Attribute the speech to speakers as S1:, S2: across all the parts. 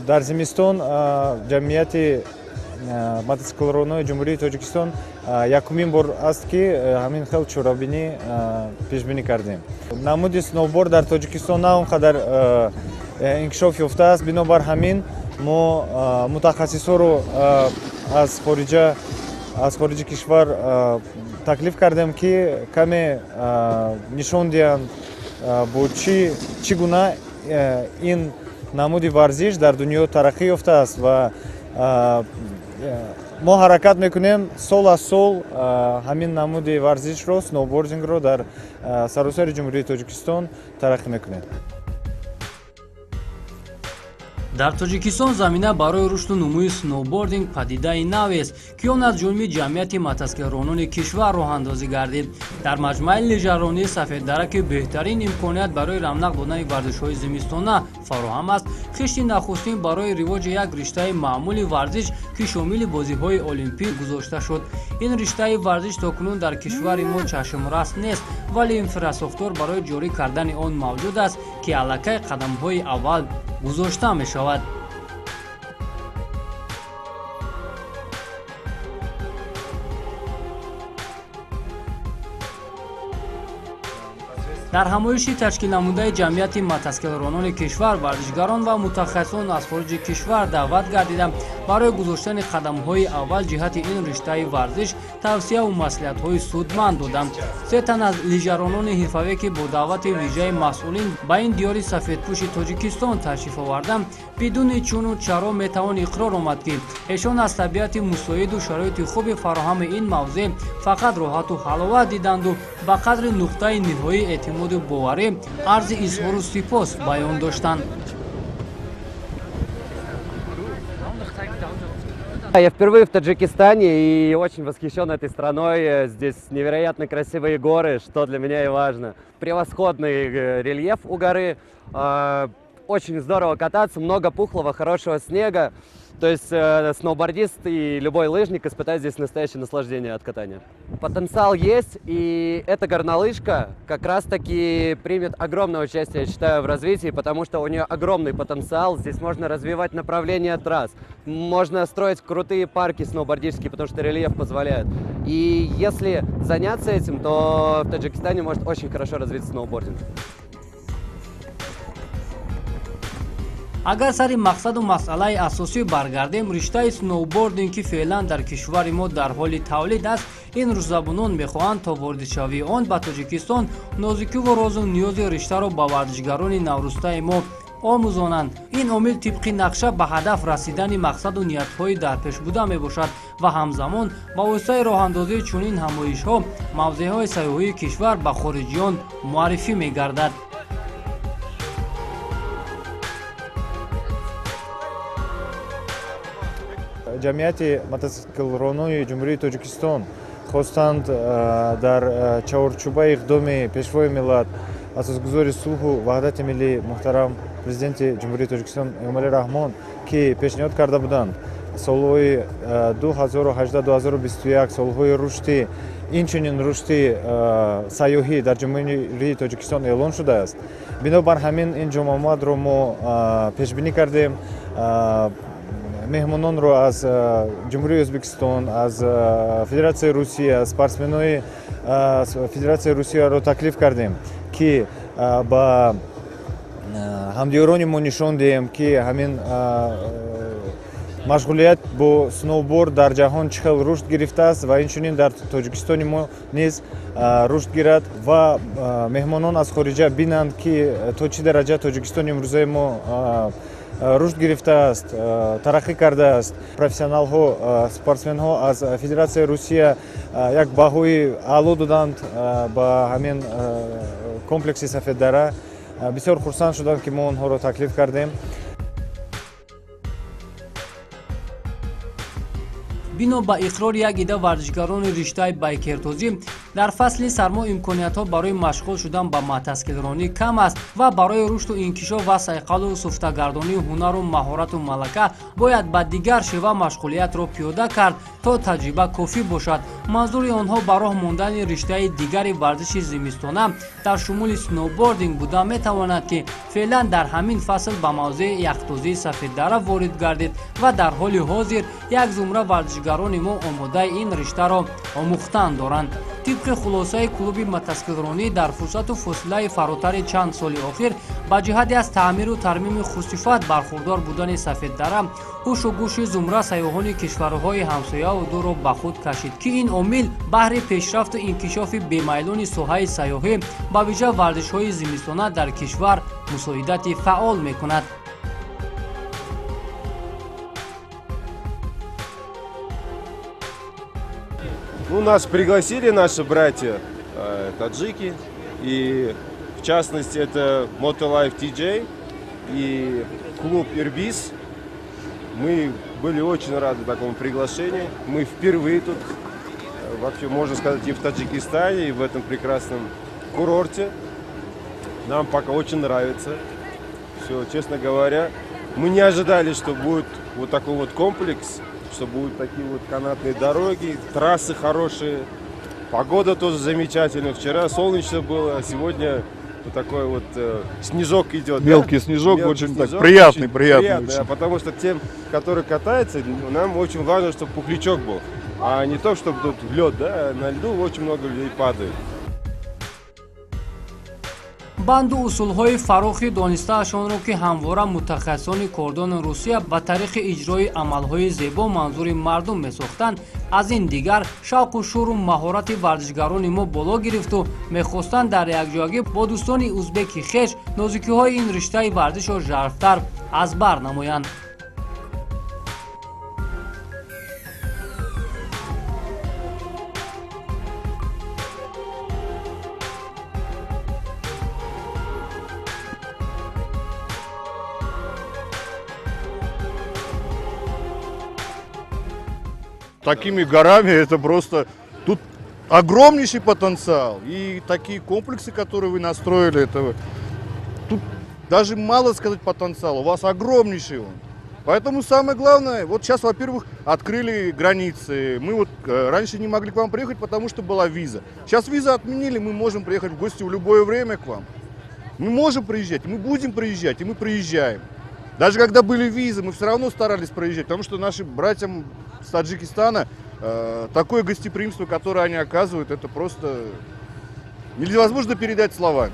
S1: Дар зимистон ҷамъияти мотосиклронои Ҷумҳурии Тоҷикистон якумин бор аст, ки ҳамин хел чорабинӣ пешбинӣ кардем. Намуди сноуборд дар Тоҷикистон на он қадар инкишоф ёфтааст, бинобар ҳамин мо мутахассисҳоро аз хориҷи кишвар таклиф кардем, ки каме нишон диҳанд, бо чӣ гуна ин намуди варзиш дар дунё тараққӣ ёфтааст, ва мо ҳаракат мекунем сол аз сол ҳамин намуди варзишро, сноубордингро дар саросари Ҷумҳурии Тоҷикистон тараққӣ мекунем.
S2: Дар Тоҷикистон замина барои рушду нумӯи сноубординг падидаи навест, ки он аз ҷониби ҷамъияти мотосиклронони кишвар роҳандозӣ гардид. Дар маҷмӯаи лижаронии Сафеддара, ки беҳтарин имконият барои равнақ додани варзишҳои зимистона фароҳам аст, хишти нахустин барои ривоҷи як риштаи маъмули варзиш, ки шомили бозиҳои олимпӣ гузошта шуд. Ин риштаи варзиш то кунун дар кишвари мо чашмрас нест, вале инфрасохтор барои ҷорӣ кардани он мавҷуд аст, ки аллакай қадамҳои аввал гузошта мешавад. Дар ҳамоиши ташкилнамудаи ҷамъияти мотосиклронони кишвар варзишгарон ва мутахассисон аз хориҷи кишвар даъват гардида, барои гузоштани қадамҳои аввал ҷиҳати ин риштаи варзиш тавсияву маслиҳатҳои судманд доданд. Се тан аз лижаронони ҳирфавӣ, ки бо даъвати вижаи масъулин ба ин диёри сафедпӯши Тоҷикистон ташриф оварданд, бидуни чуну чаро метавон иқрор омад, ки эшон аз табиати мусоиду шароити хуби фароҳами ин мавзеъ фақат роҳату ҳаловат диданду ба қадри нуқтаи ниҳоии эътимоду боварӣ арзи изҳору сипос баён доштанд.
S3: Я впервые в Таджикистане и очень восхищен этой страной. Здесь невероятно красивые горы, что для меня и важно. Превосходный рельеф у горы, очень здорово кататься, много пухлого, хорошего снега. То есть сноубордист и любой лыжник испытает здесь настоящее наслаждение от катания. Потенциал есть, и эта горнолыжка как раз-таки примет огромное участие, я считаю, в развитии, потому что у нее огромный потенциал. Здесь можно развивать направление трасс, можно строить крутые парки сноубордические, потому что рельеф позволяет. И если заняться этим, то в Таджикистане может очень хорошо развиться сноубординг.
S2: Агар сари мақсаду масъалаи асосӣ баргардем, риштаи сноубординг, ки феълан дар кишвари мо дар ҳоли тавлид аст, ин рӯззабонон мехоҳанд то воридшавии он ба Тоҷикистон нозикиву розу ниёзи риштаро ба варзишгарони наврӯстаи мо омӯзонанд. Ин омил тибқи нақша ба ҳадаф расидани мақсаду ниятҳои дарпешбуда мебошад ва ҳамзамон ба воситаи роҳандозии чунин ҳамоишҳо мавзеъҳои сайёҳии кишвар ба хориҷиён муаррифӣ мегардад.
S1: Ҷамъияти мотосиклронои Ҷумҳурии Тоҷикистон хостанд дар чаҳорчӯбаи иқдоми Пешвои миллат, асосгузори сулҳу ваҳдати миллӣ, муҳтарам Президенти Ҷумҳурии Тоҷикистон Эмомалӣ Раҳмон, ки пешниҳод карда буданд солҳои 2018-2021 солҳои рушди, инчунин рушди сайёҳӣ дар Ҷумҳурии Тоҷикистон эълон шудааст. Бинобар ҳамин ин ҷомомадро мо пешбинӣ кардем. Меҳмононро аз Ҷумҳурии Ӯзбекистон, аз Федератсияи Русия, спортсменои Федератсияи Русияро таклиф кардем, ки ба ҳамдиёрони мо нишон диҳем, ки ҳамин машғулият бо сноуборд дар ҷаҳон чӣ хел рушд гирифтааст ва инчунин дар Тоҷикистони мо низ рушд гирад ва меҳмонон аз хориҷа бинанд, ки то чӣ дараҷа Тоҷикистони имрӯзаи мо рушд гирифтааст, тараққӣ кардааст. Профессионалҳо, спортсменҳо аз Федератсияи Русия як баҳои аъло доданд ба ҳамин комплекси Сафеддара. Бисёр хурсанд шуданд, ки мо онҳоро таклиф кардем.
S2: Бино ба иқрори як ида варзишгарони риштаи байкертозӣ, Дар фасли сармо имкониятҳо барои машғул шудан ба мотоскилронӣ кам аст ва барои рушду инкишоф ва сайқалу суфтагардонии ҳунару маҳорату малака бояд ба дигар шева машғулиятро пиёда кард, то таҷриба кофӣ бошад. Манзури онҳо ба роҳ мондани риштаи дигари варзиши зимистона дар шумули сноубординг буда метавонад, ки феълан дар ҳамин фасл ба мавзеи яхтозии Сафеддара ворид гардид ва дар ҳоли ҳозир як зумра варзишгарони мо омодаи ин риштаро омӯхтан доранд. Тибқи хулосаи клуби мотоскилронӣ, дар фурсату фосилаи фаротари чанд соли охир ба ҷиҳати аз таъмиру тармими хусифат бархурдор будани Сафеддара ҳушу гӯши зумра сайёҳони кишварҳои ҳамсояву дурро ба худ кашид, ки ин омил баҳри пешрафту инкишофи бемайлони соҳаи сайёҳӣ, ба вижа варзишҳои зимистона дар кишвар мусоидати фаъол мекунад.
S4: Ну, нас пригласили наши братья таджики, и в частности это Motolife TJ и клуб Ирбис. Мы были очень рады такому приглашению. Мы впервые тут, вообще можно сказать, и в Таджикистане, и в этом прекрасном курорте. Нам пока очень нравится. Все, честно говоря, мы не ожидали, что будет вот такой вот комплекс, что будут такие вот канатные дороги, трассы хорошие, погода тоже замечательная. Вчера солнечно было, а сегодня вот такой вот снежок идет.
S5: Мелкий, да? Снежок,
S4: мелкий
S5: очень
S4: снежок,
S5: так приятный,
S4: очень
S5: приятный.
S4: Да, потому что тем, которые катаются, нам очень важно, чтобы пухлячок был, а не то, чтобы тут лед, да, на льду очень много людей падает.
S2: Банду усулҳои фарохи донистаашонро, ки ҳамвора мутахассисони кордони Русия ба тариқи иҷрои амалҳои зебо манзури мардум месохтанд, аз ин дигар шавқу шӯру маҳорати варзишгарони мо боло гирифту мехостанд дар якҷоягӣ бо дӯстони узбеки хеш нозукиҳои ин риштаи варзишро жарфтар аз бар намоянд.
S5: Такими горами это просто... Тут огромнейший потенциал. И такие комплексы, которые вы настроили, это... Тут даже мало сказать потенциала, у вас огромнейший он. Поэтому самое главное, вот сейчас, во-первых, открыли границы. Мы вот раньше не могли к вам приехать, потому что была виза. Сейчас визу отменили, мы можем приехать в гости в любое время к вам. Мы можем приезжать, мы будем приезжать, и мы приезжаем. Даже когда были визы, мы все равно старались проезжать, потому что нашим братьям с Таджикистана такое гостеприимство, которое они оказывают, это просто невозможно передать словами.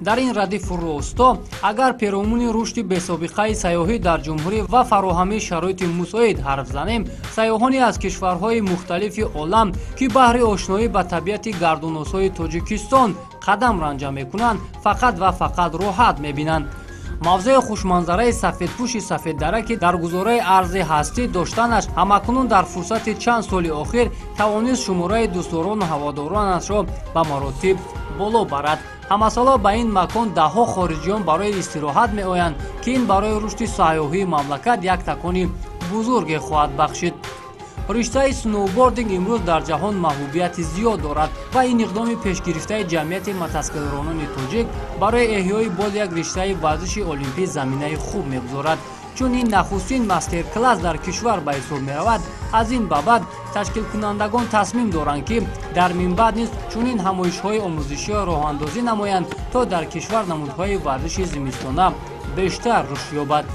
S2: Дар ин радифу росто агар перомуни рушди бесобиқаи сайёҳӣ дар ҷумҳурӣ ва фароҳамии шароити мусоид ҳарф занем, сайёҳоне аз кишварҳои мухталифи олам, ки баҳри ошноӣ ба табиати гардуносои Тоҷикистон қадам ранҷа мекунанд, фақат ва фақат роҳат мебинанд. Мавзеи хушманзараи сафедпӯши Сафеддара, ки дар гузораи арзи ҳастӣ доштанаш ҳамакунун дар фурсати чанд соли охир тавонист шумораи дӯстдорону ҳаводоронашро ба маротиб боло барад. Ҳамасола ба ин макон даҳҳо хориҷиён барои истироҳат меоянд, ки ин барои рушди сайёҳии мамлакат як такони бузурге хоҳад бахшид. Риштаи сноубординг имрӯз дар ҷаҳон маҳбубияти зиёд дорад ва ин иқдоми пешгирифтаи ҷамъияти мотоскилронони тоҷик барои эҳёи боз як риштаи варзиши олимпӣ заминаи хуб мегузорад. Чун ин нахустин мастер-класс дар кишвар ба ҳисоб меравад, аз ин ба баъд ташкилкунандагон тасмим доранд, ки дар минбаъд низ чунин ҳамоишҳои омӯзиширо роҳандозӣ намоянд, то дар кишвар намудҳои варзиши зимистона бештар рушд ёбад.